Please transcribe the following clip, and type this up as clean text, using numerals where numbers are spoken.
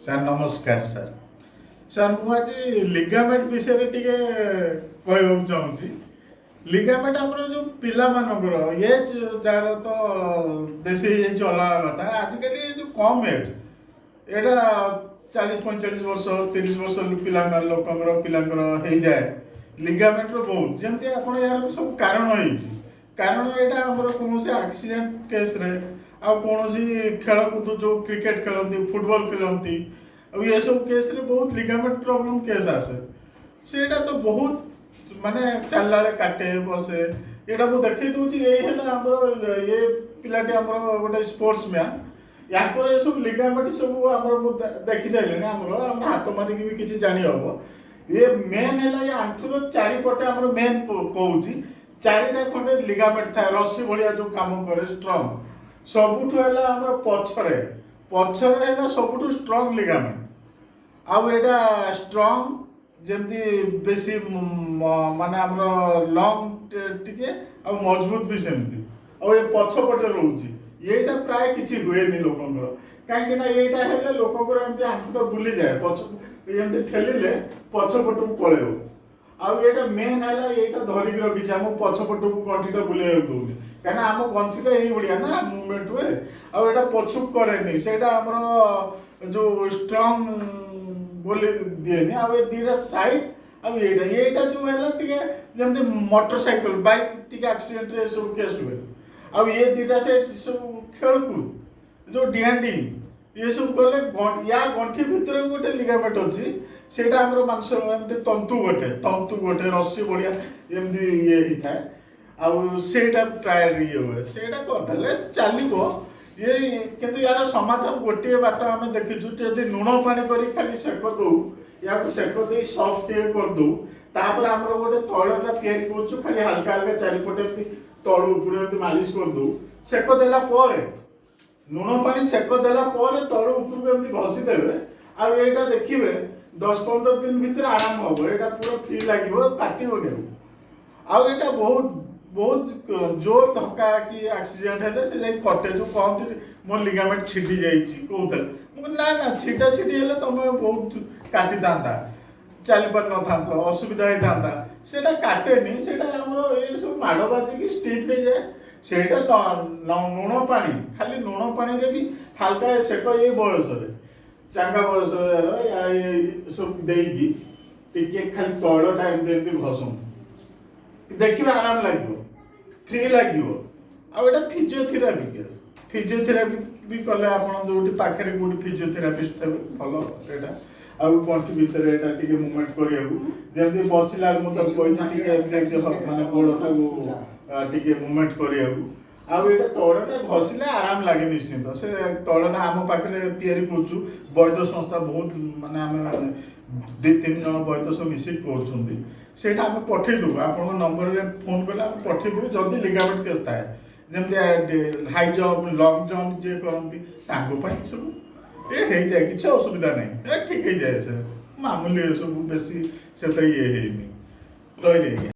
Sir ନମସ୍କାର sir. Sir, ମୁଁ ଆଜି ଲିଗାମେଣ୍ଟ ବିଷୟରେ ଟିକେ କହିବାକୁ ଚାହୁଁଛି। ଲିଗାମେଣ୍ଟ ଆମର ଯେଉଁ ପିଲାମାନଙ୍କର ଏଜ୍ ଯାହାର ତ ବେଶୀ ହେଇଯାଇଛି ଅଲଗା କଥା, ଆଜିକାଲି ଏ ଯେଉଁ କମ୍ ଏଜ୍, ଏଇଟା 40-45 ବର୍ଷ, 30 ବର୍ଷ ପିଲା ଲୋକଙ୍କର, ପିଲାଙ୍କର ହେଇଯାଏ ଲିଗାମେଣ୍ଟର ବହୁତ। ଯେମିତି ଆପଣ ଏହାର ସବୁ କାରଣ ହେଇଛି, କାରଣ ଏଇଟା ଆମର କୌଣସି ଆକ୍ସିଡେଣ୍ଟ କେସ୍ରେ ଆଉ କୌଣସି ଖେଳକୁଦ, ଯେଉଁ କ୍ରିକେଟ ଖେଳନ୍ତି, ଫୁଟବଲ ଖେଳନ୍ତି, ଆଉ ଏସବୁ କେସ୍ରେ ବହୁତ ଲିଗାମେଣ୍ଟ ପ୍ରୋବ୍ଲେମ୍ କେସ୍ ଆସେ। ସେଇଟା ତ ବହୁତ ମାନେ ଚାଲିଲା ବେଳେ କାଟେ, ବସେ। ଏଇଟା ମୁଁ ଦେଖେଇ ଦେଉଛି। ଏଇ ହେଲା ଆମର ଏ ପିଲାଟି, ଆମର ଗୋଟେ ସ୍ପୋର୍ଟସ ମ୍ୟାନ୍। ୟାଙ୍କର ଏସବୁ ଲିଗାମେଣ୍ଟ ସବୁ ଆମର ମୁଁ ଦେଖି ସାରିଲିଣି। ଆମର ଆମର ହାତ ମାରିକି ବି କିଛି ଜାଣି ହବ। ଇଏ ମେନ୍ ହେଲା ଏ ଆଣ୍ଠୁର ଚାରିପଟେ ଆମର ମେନ୍ କହୁଛି, ଚାରିଟା ଖଣ୍ଡେ ଲିଗାମେଣ୍ଟ ଥାଏ, ରସି ଭଳିଆ ଯୋଉ କାମ କରେ, ଷ୍ଟ୍ରଙ୍ଗ ସବୁଠୁ ହେଲା ଆମର ପଛରେ। ପଛରେ ହେଲା ସବୁଠୁ ଷ୍ଟ୍ରଙ୍ଗ ଲିଗାମେଣ୍ଟ। ଆଉ ଏଇଟା ଷ୍ଟ୍ରଙ୍ଗ ଯେମିତି ବେଶୀ ମାନେ ଆମର ଲଙ୍ଗ ଟିକେ ଆଉ ମଜବୁତ ବି ସେମିତି। ଆଉ ଏ ପଛପଟେ ରହୁଛି। ଏଇଟା ପ୍ରାୟ କିଛି ହୁଏନି ଲୋକଙ୍କର, କାହିଁକି ନା ଏଇଟା ହେଲେ ଲୋକଙ୍କର ଏମିତି ଆଣ୍ଠୁଟା ବୁଲିଯାଏ ପଛ, ଏମିତି ଠେଲିଲେ ପଛ ପଟକୁ ପଳେଇବ। ଆଉ ଏଇଟା ମେନ୍ ହେଲା ଏଇଟା ଧରିକି ରଖିଛି, ଆମ ପଛ ପଟକୁ ଗଣ୍ଠିଟା ବୁଲେଇବାକୁ ଦଉନି, କାହିଁକିନା ଆମ ଗଣ୍ଠିଟା ଏଇଭଳିଆ ନା ମୁଭମେଣ୍ଟ ହୁଏ। ଆଉ ଏଇଟା ପଛକୁ କରେନି, ସେଇଟା ଆମର ଯୋଉ ଷ୍ଟ୍ରଙ୍ଗ ବୋଲି ଦିଏନି। ଆଉ ଏ ଦିଟା ସାଇଡ୍ ଆଉ ଏଇଟା ଯୋଉ ହେଲା ଟିକେ ଯେମିତି ମୋଟର ସାଇକେଲ, ବାଇକ୍ ଟିକେ ଆକ୍ସିଡେଣ୍ଟରେ ଏସବୁ କେସ୍ ହୁଏ। ଆଉ ଏ ଦିଟା ସାଇଡ୍ ସବୁ ଖେଳକୁଦ ଯୋଉ ଡିଆଁ ଡିଇଁ ଏସବୁ କଲେ ୟା ଗଣ୍ଠି ଭିତରେ ବି ଗୋଟେ ଲିଗାମେଣ୍ଟ ଅଛି। ସେଇଟା ଆମର ମାଂସ ଏମିତି ତନ୍ତୁ ଗୋଟେ ରସି ଭଳିଆ ଏମିତି ଇଏ ହେଇଥାଏ। ଆଉ ସେଇଟା ପ୍ରାୟ ଇଏ ହୁଏ, ସେଇଟା କରିଦେଲେ ଚାଲିବ ଇଏ। କିନ୍ତୁ ୟାର ସମାଧାନ ଗୋଟିଏ ବାଟ ଆମେ ଦେଖିଛୁ, ଯଦି ଲୁଣ ପାଣି କରି ଖାଲି ସେକ ଦଉ, ୟାକୁ ସେକ ଦେଇ ସଫ୍ଟ ଟିକେ କରିଦଉ। ତାପରେ ଆମର ଗୋଟେ ତୈଳଟା ତିଆରି କରୁଛୁ, ଖାଲି ହାଲକା ହାଲକା ଚାରିପଟେ ଏମିତି ତଳୁ ଉପରୁ ଏମିତି ମାଲିସ କରିଦଉ। ସେକ ଦେଲା ପରେ, ଲୁଣ ପାଣି ସେକ ଦେଲା ପରେ ତଳୁ ଉପରକୁ ଏମିତି ଘଷି ଦେବେ। ଆଉ ଏଇଟା ଦେଖିବେ 10-15 ଦିନ ଭିତରେ ଆରାମ ହବ। ଏଇଟା ପୁରା ଫ୍ରି ଲାଗିବ, କାଟିବନି ଆଉ। ଆଉ ଏଇଟା ବହୁତ ବହୁତ ଜୋର ଧକ୍କା କି ଆକ୍ସିଡେଣ୍ଟ ହେଲେ ସେ ଯାଇ କଟେ। ଯୋଉ କହନ୍ତି ମୋ ଲିଗାମେଣ୍ଟ ଛିଡି ଯାଇଛି କହୁଥିଲେ, ମୁଁ କହିଲି ନା ନା, ଛିଟା ଛିଡି ହେଲେ ତମେ ବହୁତ କାଟିଥାନ୍ତା, ଚାଲି ପାରିନଥାନ୍ତ, ଅସୁବିଧା ହେଇଥାନ୍ତା। ସେଇଟା କାଟେନି, ସେଇଟା ଆମର ଏଇ ସବୁ ମାଡ଼ ବାଜିକି ଷ୍ଟିଫ୍ ହେଇଯାଏ। ସେଇଟା ଲୁଣ ପାଣି, ଖାଲି ଲୁଣ ପାଣିରେ ବି ହାଲକା ସେକ, ଏଇ ବୟସରେ, ଚାଙ୍ଗା ବୟସ ସବୁ ଦେଇକି ଟିକେ ଖାଲି ତୈଳଟା ଏମିତି ଏମିତି ଘଷନ୍ତୁ, ଦେଖିବେ ଆରାମ ଲାଗିବ, ଫ୍ରି ଲାଗିବ। ଆଉ ଏଇଟା ଫିଜିଓଥେରାପି କେସ୍। ଫିଜିଓଥେରାପି ବି କଲେ ଆପଣ ଯୋଉଠି ପାଖରେ କୋଉଠି ଫିଜିଓଥେରାପିଷ୍ଟ ଥିବେ ଭଲ ଏଇଟା। ଆଉ ଗଣ୍ଠି ଭିତରେ ଏଇଟା ଟିକେ ମୁଭମେଣ୍ଟ କରିବାକୁ, ଯେମିତି ବସିଲା ବେଳେ ମୁଁ ତାକୁ କହିଛି ଟିକେ ଏମିତି ଏମିତି ମାନେ ଗୋଡ଼ଟାକୁ ଟିକେ ମୁଭମେଣ୍ଟ କରିବାକୁ। ଆଉ ଏଇଟା ତୈଳଟା ଘଷିଲେ ଆରାମ ଲାଗେ ନିଶ୍ଚିନ୍ତ। ସେ ତୈଳଟା ଆମ ପାଖରେ ତିଆରି କରୁଛୁ, ବୈଦ୍ୟ ସଂସ୍ଥା ବହୁତ, ମାନେ ଆମେ ଦୁଇ ତିନି ଜଣ ବୈଦ୍ୟ ସବୁ ମିଶିକି କରୁଛନ୍ତି। ସେଇଟା ଆମେ ପଠେଇଦେବୁ, ଆପଣଙ୍କ ନମ୍ବରରେ ଫୋନ୍ କଲେ ଆମେ ପଠେଇଦେବୁ। ଯଦି ଲିଗାମେଣ୍ଟ କେସ୍ ଥାଏ, ଯେମିତି ହାଇ ଜମ୍ପ, ଲଙ୍ଗ ଜମ୍ପ ଯିଏ କରନ୍ତି ତାଙ୍କ ପାଇଁ ସବୁ ଏ ହେଇଯାଏ, କିଛି ଅସୁବିଧା ନାହିଁ, ଏ ଠିକ୍ ହେଇଯାଏ। ସେ ମାମୁଲି ଏସବୁ ବେଶୀ ସେତେ ଇଏ ହେଇନି। ରହିଲି ଆଜ୍ଞା।